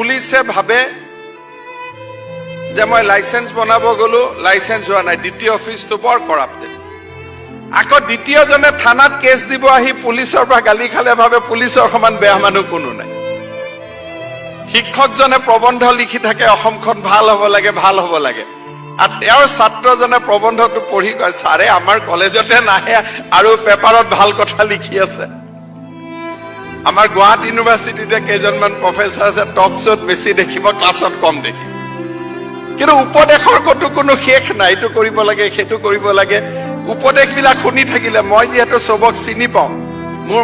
পুলিচে ভাবে যে মই লাইচেন্স বনাব গলো, লাইচেন্স হোৱা নাই, দ্বিতীয় অফিচটো বৰ কৰাপ্টেড। আকৌ দ্বিতীয়জনে থানাত কেছ দিব আহি পুলিচৰ পৰা গালি খালে, ভাবে পুলিচৰ সমান বেয়া মানুহ কোনো নাই। শিক্ষকজনে প্ৰবন্ধ লিখি থাকে, অসমখন ভাল হ'ব লাগে, ভাল হ'ব লাগে, আৰু তেওঁৰ ছাত্ৰজনে প্ৰবন্ধটো পঢ়ি কয়, ছাৰে আমাৰ কলেজতে নাহে আৰু পেপাৰত ভাল কথা লিখি আছে। আমাৰ গুৱাহাটী ইউনিভাৰ্চিটিতে কেইজনমান প্ৰফেচাৰ আছে, টক শ্ব'ত বেছি দেখিব, ক্লাছত কম দেখিব। কিন্তু উপদেশৰ ক'তো কোনো শেষ নাই। এইটো কৰিব লাগে, সেইটো কৰিব লাগে, উপদেশবিলাক শুনি থাকিলে, মই যিহেতু চবক চিনি পাওঁ,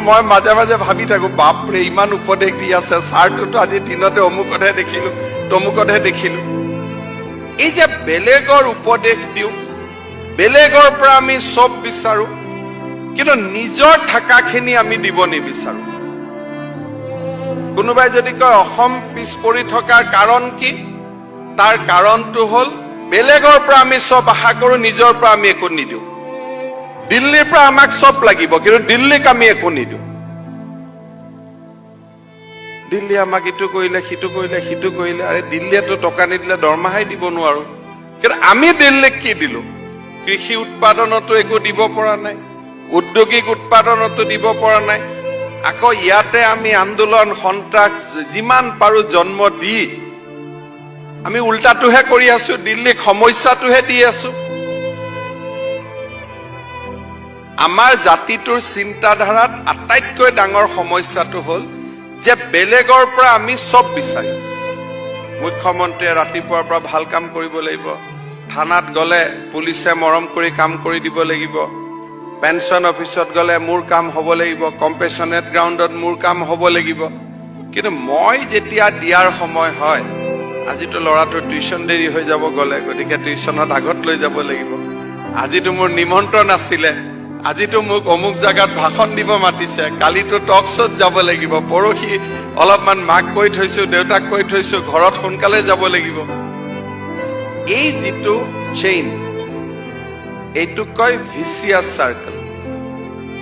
মই মাজে মাজে ভাবি থাকো, বাপৰে, ইমান উপদেশ দি আছে, ছাৰটোতো আজি দিনতে অমুকতহে দেখিলো, তমুকতহে দেখিলো। এই যে বেলেগৰ উপদেশ দিওঁ, বেলেগৰ পৰা আমি চব বিচাৰো, কিন্তু নিজৰ থকাখিনি আমি দিব নিবিচাৰো। কোনোবাই যদি কয় অসম পিছ পৰি থকাৰ কাৰণ কি, তাৰ কাৰণটো হ'ল বেলেগৰ পৰা আমি চব আশা কৰো, নিজৰ পৰা আমি একো নিদিওঁ। দিল্লীৰ পৰা আমাক চব লাগিব, কিন্তু দিল্লীক আমি একো নিদিওঁ। দিল্লী আমাক ইটো কৰিলে, সিটো কৰিলে, সিটো কৰিলে। আৰে, দিল্লীয়েতো টকা নিদিলে দৰমহাই দিব নোৱাৰো। কিন্তু আমি দিল্লীক কি দিলো? কৃষি উৎপাদনতো একো দিব পৰা নাই, ঔদ্যোগিক উৎপাদনতো দিব পৰা নাই। আকৌ ইয়াতে আমি আন্দোলন, সন্ত্ৰাস যিমান পাৰো জন্ম দি আমি উল্টাটোহে কৰি আছো, দিল্লীক সমস্যাটোহে দি আছো। আমাৰ জাতিটোৰ চিন্তাধাৰাত আটাইতকৈ ডাঙৰ সমস্যাটো হ'ল যে বেলেগৰ পৰা আমি চব বিচাৰিম। মুখ্যমন্ত্ৰীয়ে ৰাতিপুৱাৰ পৰা ভাল কাম কৰিব লাগিব, থানাত গ'লে পুলিচে মৰম কৰি কাম কৰি দিব লাগিব, পেঞ্চন অফিচত গ'লে মোৰ কাম হ'ব লাগিব, কম্পেশ্যনেট গ্ৰাউণ্ডত মোৰ কাম হ'ব লাগিব। কিন্তু মই যেতিয়া দিয়াৰ সময় হয়, আজিতো ল'ৰাটোৰ টিউশ্যন দেৰি হৈ যাব গ'লে, গতিকে টিউশ্যনত আগত লৈ যাব লাগিব। আজিতো মোৰ নিমন্ত্ৰণ আছিলে, আজিতো মোক অমুক জাগাত ভাষণ দিব মাতিছে, কালিতো টক শ্ব'ত যাব লাগিব, পৰহি অলপমান মাক কৈ থৈছো, দেউতাক কৈ থৈছো, ঘৰত সোনকালে যাব লাগিব। এই যিটো চেইন, এইটোক কয় ভিচিয়াছ চাৰ্কেল,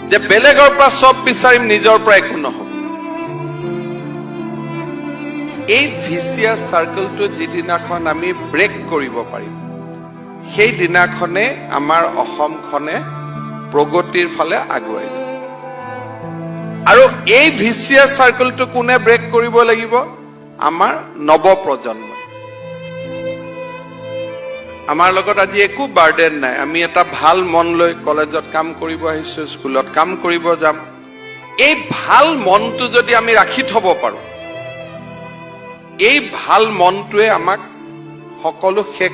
যে বেলেগৰ পৰা চব বিচাৰিম, নিজৰ পৰা একো নহ'ব। এই ভিচিয়াছ চাৰ্কেলটো যিদিনাখন আমি ব্ৰেক কৰিব পাৰিম, সেইদিনাখনে আমাৰ অসমখনে প্ৰগতিৰ ফালে আগুৱাই যাব। আৰু এই ভিচিয়াছ চাৰ্কেলটো কোনে ব্ৰেক কৰিব লাগিব? আমাৰ নৱপ্ৰজন্ম। আমাৰ লগত আজি একো বাৰ্ডেন নাই। আমি এটা ভাল মন লৈ কলেজত কাম কৰিব আহিছো, স্কুলত কাম কৰিব যাম। এই ভাল মনটো যদি আমি ৰাখি থব পাৰো, এই ভাল মনটোৱে আমাক সকলো শেষ